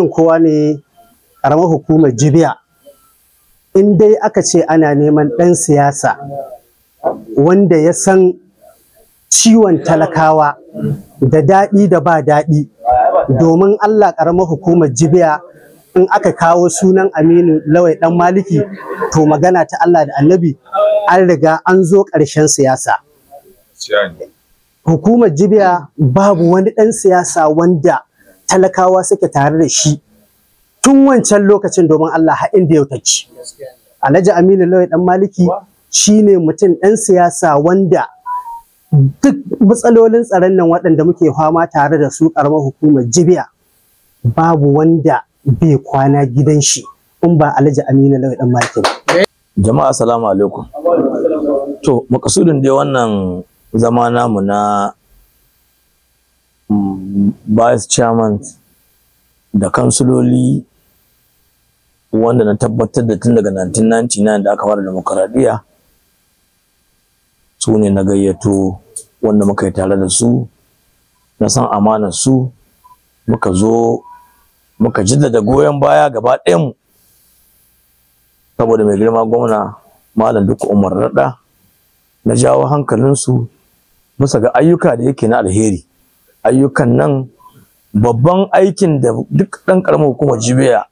Kowa ne ƙaramar hukumar Jibiya, in dai aka ce ana neman ɗan siyasa wanda ya san ciwon talakawa da daɗi da ba daɗi, domin Allah ƙaramar hukumar Jibiya in aka kawo sunan Aminu Lawai Ɗan Maliki, to magana ta Allah da Annabi an riga an zo ƙarshen siyasa. Hukumar Jibiya babu wani ɗan siyasa wanda talakawa suke tare da shi tun wancan lokacin, domin Allah har inda yau take. Alhaji Aminu Lawai Ɗan Maliki shine mutum ɗan siyasa wanda duk matsalolin tsaron nan waɗanda muke fama tare da su ƙaramar hukumar Jibiya, babu wanda bai kwana gidan shi in ba Alhaji Aminu Lawai Ɗan Maliki ba. Jama'a, assalamu alaikum. To, makasudin dai wannan zama namu na vice chairman da kansuloli, wanda na tabbatar da tun daga 1999 da aka fara demokaradiyya su ne na gayyato, wanda muka yi tare da su, na san amanar su, muka zo muka jaddada goyon baya gaba ɗayanmu saboda mai girma gwamna Malam Dikko Umar Radda. Na jawo hankalinsu bisa ga ayyuka da yake na alheri. Ayyukan nan, babban aikin da duk ɗan ƙaramar hukumar Jibiya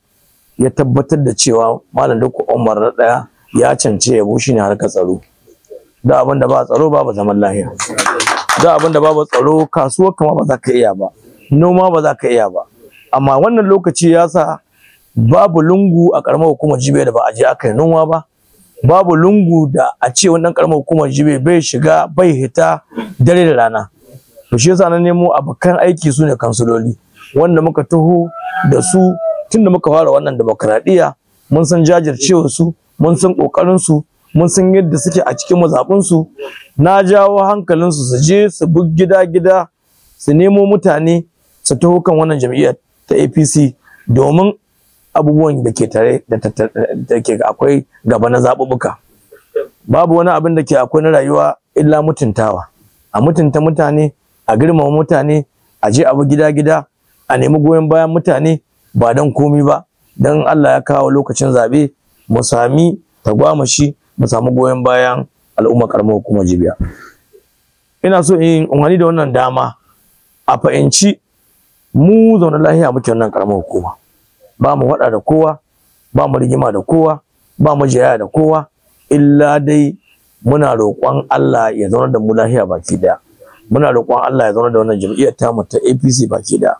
ya tabbatar da cewa Malam Dikko Umar Radda ya cance yabo shine harkar tsaro. Da abin da ba tsaro, babu zaman lahiya. Da abin da babu tsaro, kasuwar kama ba za ka iya ba, noma ba za ka iya ba. Amma wannan lokaci ya sa babu lungu a ƙaramar hukumar Jibiya da ba a je aka yi noma ba, babu lungu da a ce wannan ƙaramar hukumar Jibiya bai shiga bai hita dare da rana. To, shi yasa na nemo abokan aiki, su ne kansuloli wanda muka taho da su tun da muka fara wannan demokradiyya. Mun san jajircewar su, mun san kokarin su, mun san yadda suke a cikin mazaɓun su. Na jawo hankalin su su je su bi gida gida su nemo mutane su taho kan wannan jam'iyyar ta APC, domin abubuwan da ke tare da ke akwai gaba na zaɓuɓɓuka. Babu wani abin da ke akwai na rayuwa illa mutuntawa, a mutunta mutane, a girmama mutane, a je abu gida-gida a nemi goyon bayan mutane, ba don komi ba, don Allah ya kawo lokacin zaɓe mu sami tagwamashi, mu samu goyon bayan al'umma karamar hukumar Jibiya. Ina so in amfani da wannan dama a fahimci mu zaune lahiya muke wannan karamar hukuma. Ba mu faɗa da kowa, ba mu rigima da kowa, ba mu jayayya da kowa, illa dai muna roƙon Allah ya zauna da mu lahiya baki daya. Muna roƙon Allah ya zauna da wannan jam'iyyar tamu ta APC baki daya.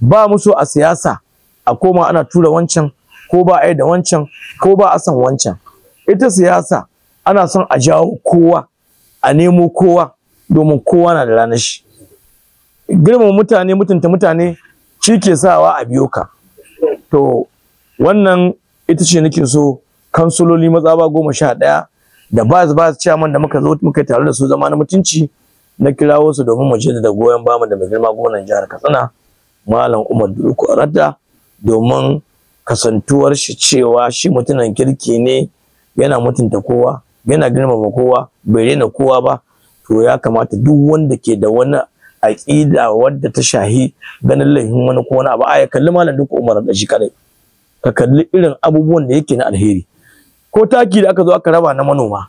Ba mu so a siyasa a koma ana tura wancan, ko ba a yi da wancan, ko ba a son wancan. Ita siyasa ana son a jawo kowa, a nemo kowa, domin kowa na da ranar shi. Girmama mutane, mutunta mutane, shi ke sawa a biyo ka. To, wannan ita ce nake so kansuloli mazaɓa 11 da vice vice chairman da muka zo muka tare da su zama na mutunci, na kirawo su domin mu da goyon bamu da mai girma gwamnan jihar Katsina, Malam Umar Dikko Radda, domin kasantuwar shi cewa shi mutumin kirki ne, yana mutunta kowa, yana girmama kowa, bai rena kowa ba. To, ya kamata duk wanda ke da wani aƙida wadda ta shahi ganin laifin wani ko wani abu, a ya kalli Malam Dikko Umar da shi kadai, ka kalli irin abubuwan da yake na alheri. Ko taki da aka zo aka raba na manoma,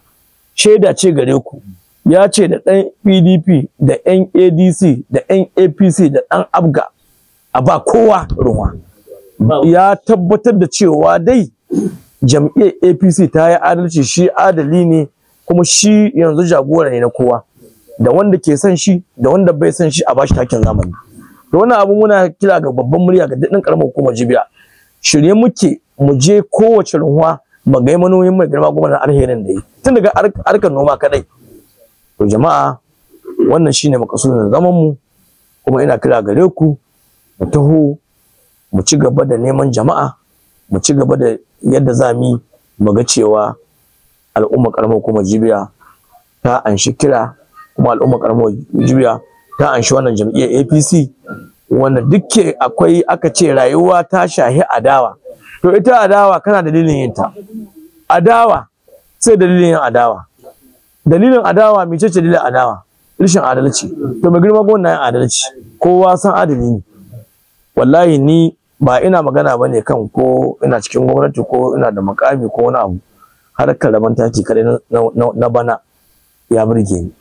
shaida ce gare ku. Ya ce da ɗan PDP da ɗan ADC da ɗan APC da ɗan APGA, a ba kowa ruwa. Ya tabbatar da cewa dai jam'iyyar APC ta yi adalci, shi adali ne, kuma shi yanzu jagora ne na kowa, da wanda ke son shi da wanda bai son shi, a bashi takin zamani. Da wannan abu muna kira ga babban murya ga dukkan karamar hukumar Jibiya, shirye muke mu je kowace runwa mu ga manomin mai girma gwamnatin alherin da yi tun daga harkar noma kadai. To jama'a, wannan shine makasudin zaman mu, kuma ina kira gare ku mu taho mu ci gaba da neman jama'a, mu ci gaba da yadda za mu mu ga cewa al'umma karamar hukumar Jibiya ta anshi kira, kuma al'umma karamar Jibiya ta anshi wannan jam'iyyar APC. Wanda dukke akwai aka ce rayuwa ta shahi adawa, to ita adawa kana dalilin yin ta. Adawa sai dalilin yin adawa. Dalilin adawa, mece ce dalilin adawa? Rashin adalci. To, mai girma gwamna yin adalci, kowa san adali ne. Wallahi ni Ba ina magana ba ne kan ko ina cikin gwamnati ko ina da makami ko wani abu. Harkar rabon taki kadai na bana ya burge ni,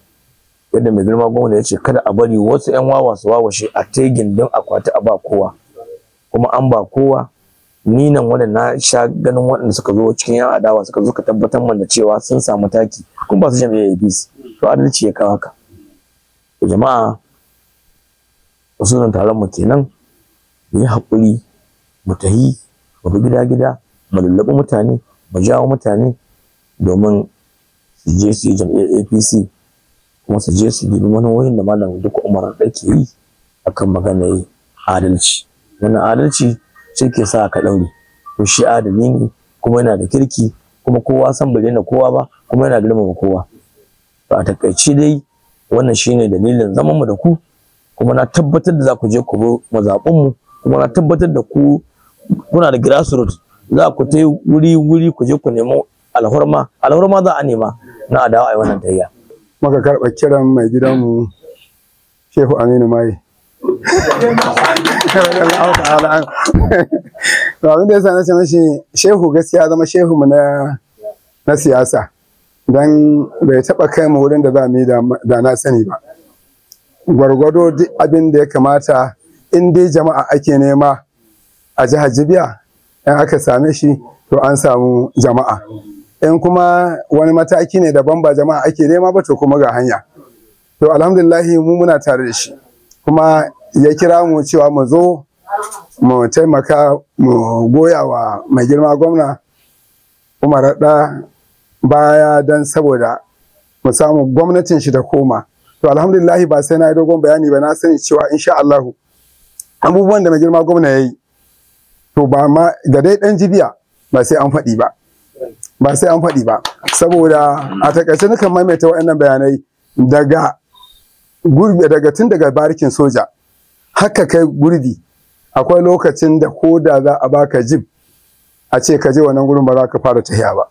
yadda mai girma gwamna ya ce kada a bari wasu 'yan wawa su wawashe a ta gindin akwati a ba kowa, kuma an ba kowa. Ni nan wanda na sha ganin waɗanda suka zo cikin 'yan adawa suka zo ka tabbatar man da cewa sun samu taki kuma ba su jam'iyyar APC. To adalci ya kawo haka. To jama'a, wasu taron mu kenan. Mu yi haƙuri, mu tahi, mu bi gida gida, mu lullaɓi mutane, mu jawo mutane domin su je su yi jam'iyyar APC, kuma su je su dubi manufohin da Malam Dikko Umar Radda ke yi akan maganar adalci. Wannan adalci shi ke sa ka ɗaure. To shi adali ne, kuma yana da kirki, kuma kowa san bai daina kowa ba, kuma yana girmama kowa. To a takaice dai wannan shine dalilin zaman mu da ku, kuma na tabbatar da za ku je ku bi mazaɓun mu, kuma na tabbatar da ku kuna da grassroots, za ku ta wuri wuri ku je ku nemo alhurma. Alhurma za a nema na adawa a wannan tayya. Muka karɓa kiran mai gidanmu Shehu Aminu Mai. To abin da ya sa na ce mashi Shehu, gaskiya zama shehu mu na siyasa, don bai taɓa kai mu wurin da za mu yi da na sani ba. Gwargwado duk abin da ya kamata in dai jama'a ake nema a jihar Jibiya, in aka same shi to an samu jama'a. In kuma wani mataki ne daban ba jama'a ake nema ba, to kuma ga hanya. To alhamdulillahi mu muna tare da shi, kuma ya kira mu cewa mu zo mu taimaka mu goya wa mai girma gwamna Umar Radda baya don saboda mu samu gwamnatin shi ta koma. To alhamdulillahi ba sai na yi dogon bayani ba, na sani cewa insha Allahu abubuwan da mai girma gwamna ya yi, to ba ma ga dai dan Jibiya ba sai an faɗi ba, ba sai an faɗi ba. Saboda a takaice nakan maimaita waɗannan bayanai daga gurbi, daga tun daga barikin soja haka kai gurbi. Akwai lokacin da ko da za a baka jib a ce ka je wannan gurin, ba za ka fara tahiya ba.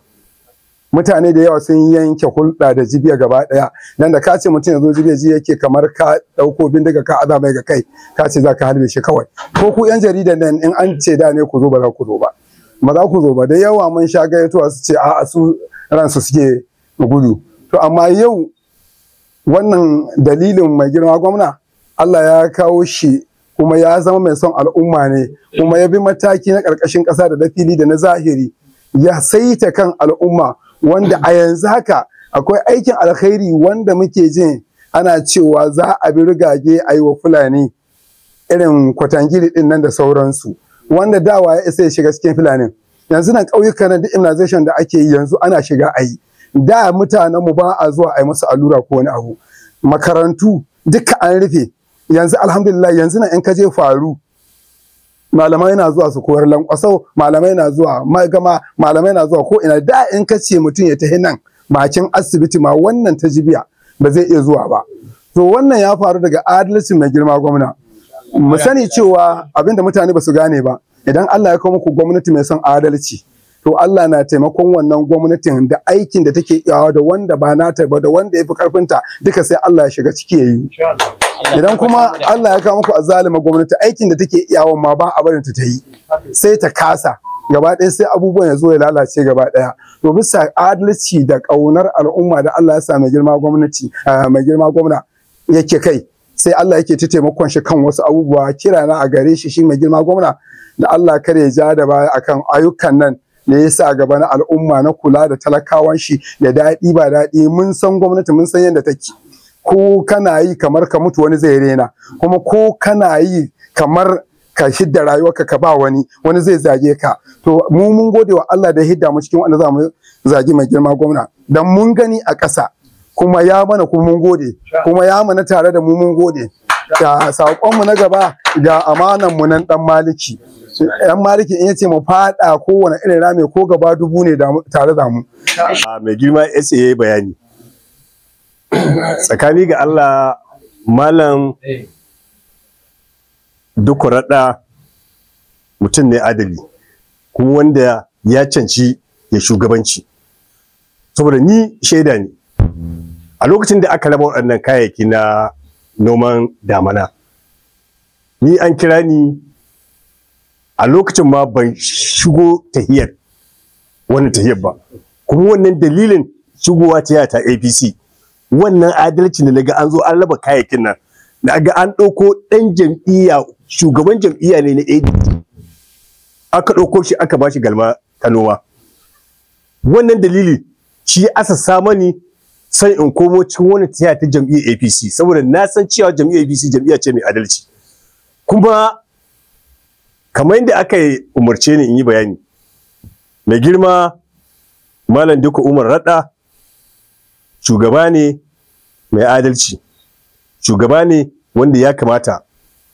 Mutane da yawa sun yanke hulɗa da Jibiya gaba ɗaya, dan da ka ce mutum ya zo Jibiya, ji yake kamar ka ɗauko bindiga ka aza mai ga kai, ka ce za ka halbe shi kawai. Ko ku yan jaridan nan, in an ce da ne ku zo, ba za ku zo ba, ba za ku zo ba. Da yawa mun sha gayyatuwa su ce a'a, su ransu suke gudu. To amma yau wannan dalilin mai girma gwamna, Allah ya kawo shi, kuma ya zama mai son al'umma ne, kuma ya bi mataki na ƙarƙashin ƙasa da na fili da na zahiri, ya saita kan al'umma, wanda a yanzu haka akwai aikin alkhairi wanda muke jin ana cewa za a bi rigage a yi wa Fulani irin Kwatangiri din nan da sauransu, wanda dawa ya isa ya shiga cikin Fulanin. Yanzu nan ƙauyukan nan duk immunization da ake yi yanzu ana shiga a yi. Da mutanen mu ba a zuwa a yi musu allura ko wani abu. Makarantu duka an rufe. Yanzu alhamdulillah yanzu nan in ka je Faru, malamai na zuwa su koyar. Lankwasau malamai na zuwa, Magama malamai na zuwa, ko ina. Da in ka ce mutum ya tafi nan bakin asibiti ma wannan ta Jibiya, ba zai iya zuwa ba. To wannan ya faru daga adalci mai girma gwamna. Mu sani cewa abinda mutane ba su gane ba, idan Allah ya kawo muku gwamnati mai son adalci, to Allah na taimakon wannan gwamnatin da aikin da take iyawa da wanda ba nata ba da wanda ya fi karfinta duka, sai Allah ya shiga ciki ya yi. Idan kuma Allah ya kawo muku azzalima gwamnati, aikin da take iyawa ma ba a barin ta yi, sai ta kasa gaba ɗaya, sai abubuwan ya zo ya lalace gaba ɗaya. To bisa adalci da ƙaunar al'umma da Allah ya sa mai girma gwamnati, mai girma gwamna yake kai, sai Allah yake ta taimakon shi kan wasu abubuwa. Kira na a gare shi, shi mai girma gwamna, da Allah kare ya ja da baya akan ayyukan nan da ya sa gaba na al'umma, na kula da talakawan shi, da daɗi ba daɗi. Mun san gwamnati, mun san yadda take. Ko kana yi kamar ka mutu, wani zai rena. Kuma ko kana yi kamar ka hidda rayuwarka ka ba wani, wani zai zage ka. To mu mun gode wa Allah da ya hidda mu cikin wanda za mu zagi mai girma gwamna, dan mun gani a ƙasa kuma ya mana, kuma mun gode, kuma ya mana tare da mu, mun gode. Ga saƙonmu na gaba, ga amanan mu nan Dan Maliki. Dan Maliki in yace mu fada kowane irin rami ko gaba dubu ne, tare da mu. Mai girma SA ya yi bayani. Tsakani ga Allah, Malam Dikko Radda mutum ne adali, kuma wanda ya cancanci ya shugabanci. Saboda ni shaida ne, a lokacin da aka raba waɗannan kayayyaki na noman damana, ni an kira ni. A lokacin ma ban shigo tahiyar wannan tahiyar ba, kuma wannan dalilin shigowa ta ta APC, wannan adalci da naga an zo an raba kayayyakin nan, naga an ɗauko ɗan jam'iyya, shugaban jam'iyya ne na ADC, aka ɗauko shi aka bashi galma ta noma. Wannan dalili shi asassa mani sai in komo cikin wani tahiya ta jam'iyyar APC, saboda na san cewa jam'iyyar APC jam'iyya ce mai adalci. Kuma kamar yadda aka yi umarce ni in yi bayani, mai girma Malam Dikko Umar Radda shugaba ne mai adalci, shugaba ne wanda ya kamata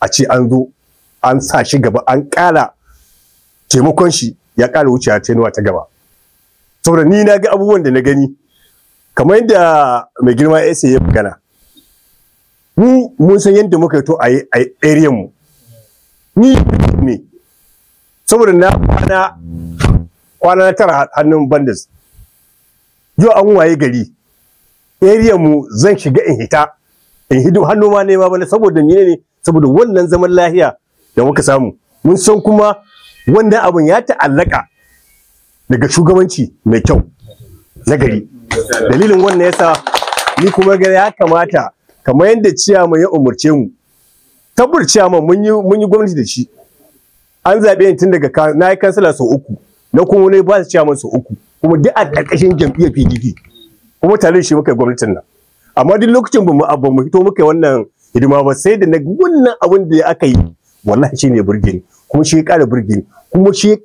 a ce an zo an sa shi gaba, an ƙara taimakon shi ya ƙara wucewa tenuwa ta gaba. Saboda ni na ga abubuwan da na gani, kamar yadda mai girma ya ya magana, mu mun san yadda muka yi to a area mu. Ni ne saboda na kwana 9 hannun bandits, yau an waye gari area mu zan shiga in hita in hidu hannu ma nema bane. Saboda mene ne? Saboda wannan zaman lahiya da muka samu. Mun san kuma wannan abun ya ta'allaka daga shugabanci mai kyau na gari. Dalilin wannan yasa ni kuma ga ya kamata, kamar yadda ciyaman ya umurce mu, tabbar ciyaman mun yi gwamnati da shi, an zaɓe ni tun daga na yi kansila sau 3, na kuma ne ba su ciyaman sau 3, kuma duk a ƙarƙashin jam'iyyar PDP, kuma tare da shi muka yi gwamnatin nan. Amma duk lokacin ba mu fito muka yi wannan hidima ba, sai da na wannan abin da aka yi, wallahi shi ne burge ni, kuma shi ya ƙara burge ni, kuma shi ya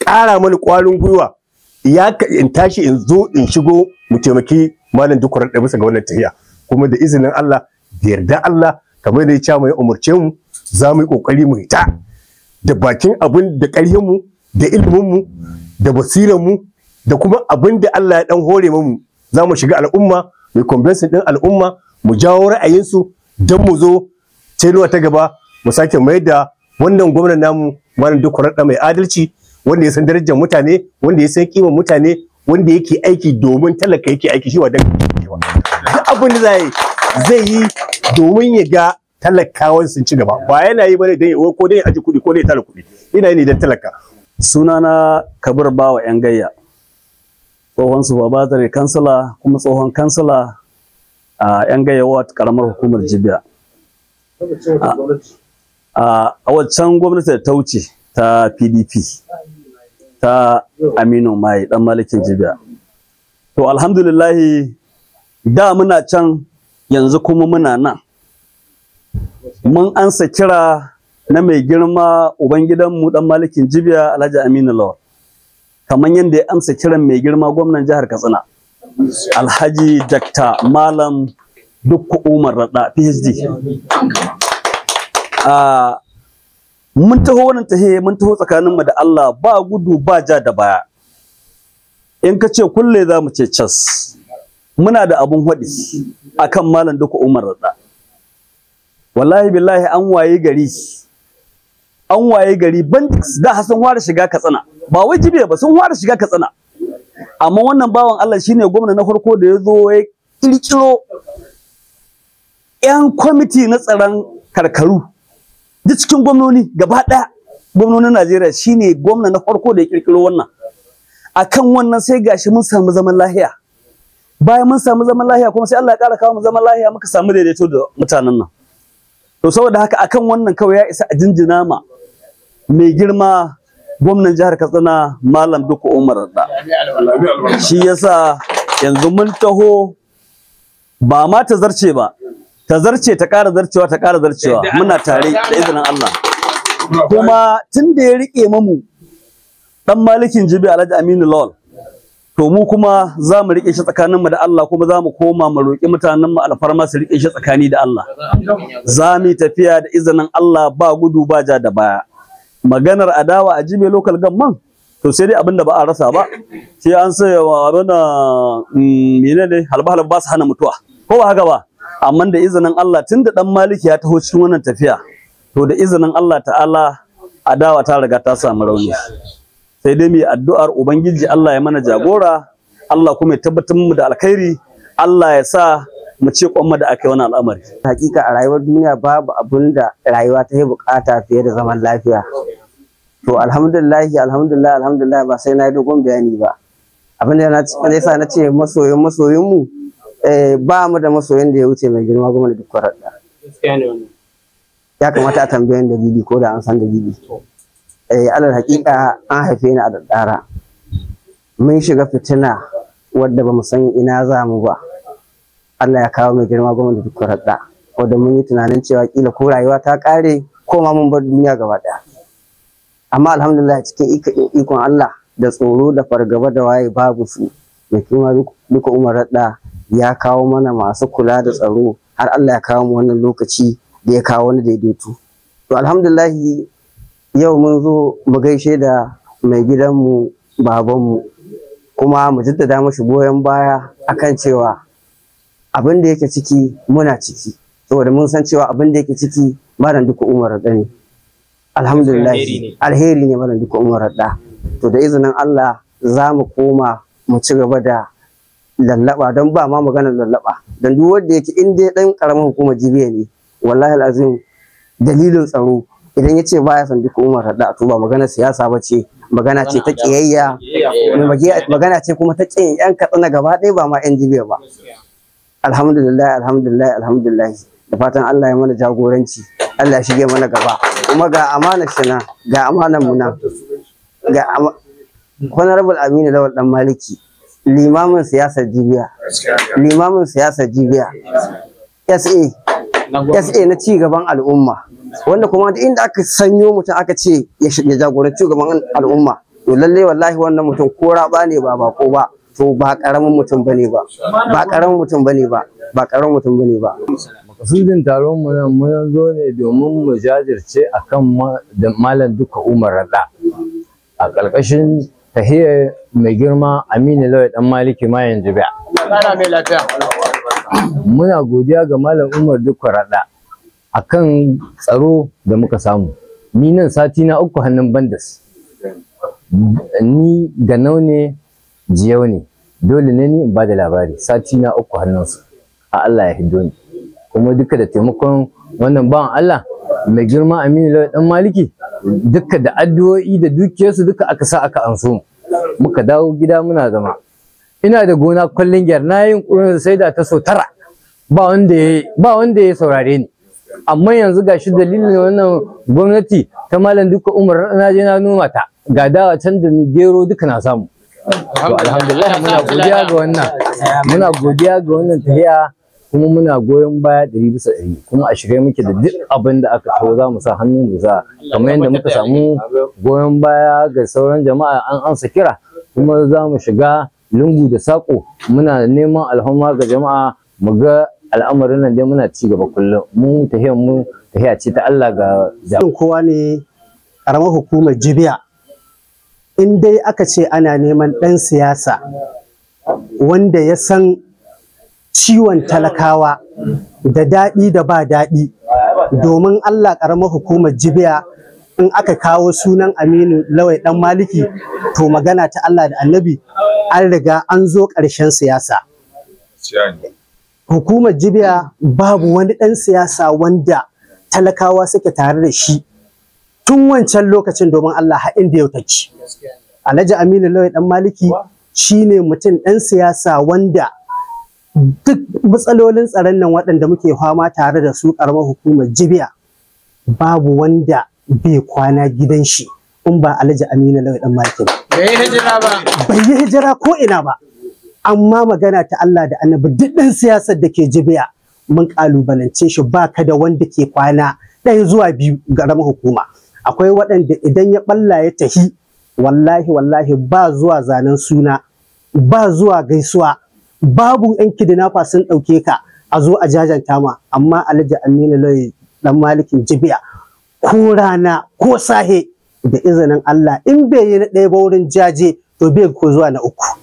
ƙara mani ƙwarin gwiwa ya in tashi in zo in shigo mu taimaki Malam Dikko Radda bisa ga wannan tahiya. Kuma da izinin Allah da yarda Allah, kamar da ya ce mu ya umurce mu, za mu yi kokari mu hita da bakin abin da ƙarhin mu da ilimin mu da basiran mu da kuma abin da Allah ya dan hore mu, za mu shiga al'umma, mu convince din al'umma, mu jawo ra'ayinsu don mu zo tenuwa ta gaba mu sake mai da wannan gwamnan namu Malam Dikko Radda mai adalci, wanda ya san darajar mutane, wanda ya san kimar mutane, wanda yake aiki domin talaka, yake aiki shi wa dan duk abin da zai yi domin ya ga talakawan sun ci gaba. Ba yana yi bane dan ko dan ya aji kuɗi ko dan ya tara kuɗi, ina yi ne dan talaka. Sunana Kabir Bawa yan gayya, tsohon supervisory kansila kuma tsohon kansila a yan gayya ward, karamar hukumar Jibiya. A waccan gwamnati da ta wuce ta PDP ta Aminu Mai dan Malikin Jibiya. To alhamdulillahi, da muna can, yanzu kuma muna nan. Mun ansa kira na mai girma ubangidanmu dan Malikin Jibiya Alhaji Aminu Lawal, kamar yadda ya amsa kiran mai girma gwamnan jihar Katsina Alhaji Dr. Malam Dikko Umar Radda PhD. Mun taho wannan tahe, mun taho tsakaninmu da Allah, ba gudu ba ja da baya. In ka ce kulle za mu ce cas. Muna da abun haɗi akan Malam Dikko Umar Radda. Wallahi billahi an waye gari, an waye gari bandits da sun fara shiga Katsina, ba wai Jibiya ba, sun fara shiga Katsina. Amma wannan bawan Allah shine gwamna na farko da ya zo ya kirkiro yan kwamiti na tsaron karkaru duk cikin gwamnoni gaba ɗaya, gwamnonin Najeriya shine gwamna na farko da ya kirkiro wannan. Akan wannan sai gashi mun samu zaman lahiya. Bayan mun samu zaman lahiya kuma sai Allah ya ƙara kawo mu zaman lahiya, muka samu daidaito da mutanen nan. To saboda haka akan wannan kawai ya isa a jinjina ma mai girma gwamnan jihar Katsina Malam Dikko Umar Radda. Shi yasa yanzu mun taho ba ma ta zarce ba, ta zarce ta ƙara zarcewa ta ƙara zarcewa, muna tare da izinin Allah. Kuma tun da ya riƙe mamu dan Malikin Jibi Alhaji Aminu Lawal, to mu kuma za mu riƙe shi tsakaninmu da Allah, kuma za mu koma mu roƙi mutanenmu alfarma su riƙe shi tsakani da Allah. Za mu yi tafiya da izinin Allah ba gudu ba ja da baya. Maganar adawa a Jibe local government, to sai dai abin da ba a rasa ba, sai an sai wa abin da mene ne halba halba ba su hana mutuwa, ko ba haka ba? Amma da izinin Allah tun da dan Maliki ya taho cikin wannan tafiya, to da izinin Allah ta'ala adawa ta riga ta samu rauni. Sai dai mu yi addu'ar Ubangiji Allah ya mana jagora, Allah kuma ya tabbatar mu da alkhairi, Allah ya sa mu ce kwamma da aka yi wani al'amari. Hakika a rayuwar duniya babu abun da rayuwa ta yi bukata fiye da zaman lafiya. To alhamdulillah, alhamdulillah, alhamdulillah, ba sai na yi dogon bayani ba. Abin da yasa na ce masoyin masoyin mu, ba mu da masoyin da ya wuce mai girma gwamna Dikko Radda. Ya kamata a tambayan dalili, ko da an san dalili. Alal hakika an haife ni a Daddara. Mun shiga fitina wadda ba mu san ina za mu ba. Allah ya kawo mai girma gwamna Dikko Radda, wadda mun yi tunanin cewa kila ko rayuwa ta kare ko ma mun bar duniya gaba daya. Amma alhamdulillah, cikin ikon Allah da tsoro da fargaba da waye babu su. Mai girma Dikko Umar Radda ya kawo mana masu kula da tsaro har Allah ya kawo mu wannan lokaci da ya kawo wani daidaito. To alhamdulillah, yau mun zo mu gaishe da mai gidanmu, babanmu, kuma mu jaddada mashi goyon baya akan cewa abin da yake ciki muna ciki, saboda mun san cewa abin da yake ciki Malam Dikko Umar Radda ne. Alhamdulillah, alheri ne Malam Dikko Umar Radda. To da izinin Allah za mu koma mu ci gaba da lallaba, don ba ma maganar lallaba, don duk wanda yake in dai dan karamar hukumar Jibiya ne, wallahi alazim dalilin tsaro idan ya ce baya son Dikko Umar Radda, to ba maganar siyasa ba ce, magana ce ta kiyayya, magana ce kuma ta kin yan Katsina gaba ɗaya, ba ma yan Jibiya ba. Alhamdulillah, alhamdulillah, alhamdulillah. Da fatan Allah ya mana jagoranci, Allah ya shige mana gaba. Kuma ga amanar shi nan, ga amanar mu nan, ga Honorable Aminu Lawal Dan Maliki, limamin siyasar Jibiya, limamin siyasar Jibiya, SA SA na ci gaban al'umma, wanda kuma duk inda aka sanyo mutum aka ce ya jagoranci gaban al'umma, to lalle wallahi wannan mutum ko raba ne ba bako ba, to ba karamin mutum bane ba, ba karamin mutum bane ba, ba karamin mutum bane ba. Makasudin taron mu nan, mun zo ne domin mu jajirce akan da Malam Dikko Umar Radda a ƙarƙashin tahiyar mai girma Aminu Lawal Dan Maliki Mayan Jibiya. Muna godiya ga Malam Umar Dikko Radda akan tsaro da muka samu. Ni nan sati na 3 hannun bandas. Ni ganau ne, jiyau ne, dole ne ni in ba da labari. Sati na 3 hannunsu. A Allah ya hiddo ni. Kuma duka da taimakon wannan bawan Allah mai girma Aminu Lawal Dan Maliki, duka da addu'o'i da dukiyarsu duka aka sa aka anso mu. Muka dawo gida muna zama. Ina da gona kwallon gyar, na yin ƙurin sai da ta so 9, ba wanda ya saurare ni. Amma yanzu gashi dalilin wannan gwamnati ta Malam Dikko Umar, na je na noma ta, ga dawa can da gero duka na samu. To alhamdulillah, muna godiya ga wannan, muna godiya ga wannan tahiya, kuma muna goyon baya 100%, kuma a shirye muke da duk abin da aka kawo za mu sa hannu mu sa, kamar yadda muka samu goyon baya ga sauran jama'a an ansa kira. Kuma za mu shiga lungu da saƙo, muna neman alhurma ga jama'a, mu ga al'amarin nan dai muna ci gaba kullum. Mu tahiyar mu tahiya ce ta Allah ga Kowa ne karamar hukumar Jibiya, in dai aka ce ana neman ɗan siyasa wanda ya san ciwon talakawa da daɗi da ba daɗi, domin Allah ƙaramar hukumar Jibiya in aka kawo sunan Aminu Lawai Dan Maliki, to magana ta Allah da Annabi an riga an zo ƙarshen siyasa. Hukumar Jibiya babu wani ɗan siyasa wanda talakawa suke tare da shi tun wancan lokacin, domin Allah har inda yau take. Alhaji Aminu Lawai Dan Maliki shine mutum ɗan siyasa wanda duk matsalolin tsaron nan waɗanda muke fama tare da su ƙaramar hukumar Jibiya, babu wanda bai kwana gidan shi in ba Alhaji Aminu Lawai Dan Maliki ba. Bai yi hijira ko ina ba. Amma magana ta Allah da Annabi, duk ɗan siyasar da ke Jibiya mun ƙalubalance shi, ba ka da wanda ke kwana ɗaya zuwa biyu ga ƙaramar hukuma. Akwai waɗanda idan ya ɓalla ya tahi, wallahi wallahi ba zuwa zanen suna, ba zuwa gaisuwa, babu yan kidnapper sun ɗauke ka a zo a jajanta ma. Amma Alhaji Aminu Lawai Dan Malikin Jibiya, ko rana ko sahe, da izinin Allah in bai yi na ɗaya ba wurin jaje, to bai ko zuwa na uku.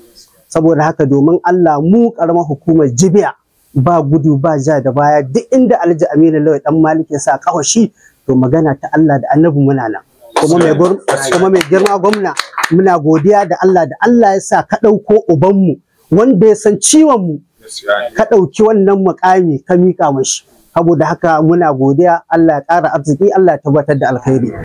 Saboda haka domin Allah mu karamar hukumar Jibiya ba gudu ba ja da baya, duk inda Alhaji Aminu Lawai Dan Maliki ya sa kafa shi, to magana ta Allah da Annabi muna nan. Kuma mai girma gwamna, muna godiya da Allah da Allah ya sa ka ɗauko ubanmu wanda ya san ciwon mu, ka ɗauki wannan mukami ka miƙa mashi. Saboda haka muna godiya, Allah ya ƙara arziki, Allah ya tabbatar da alkhairi.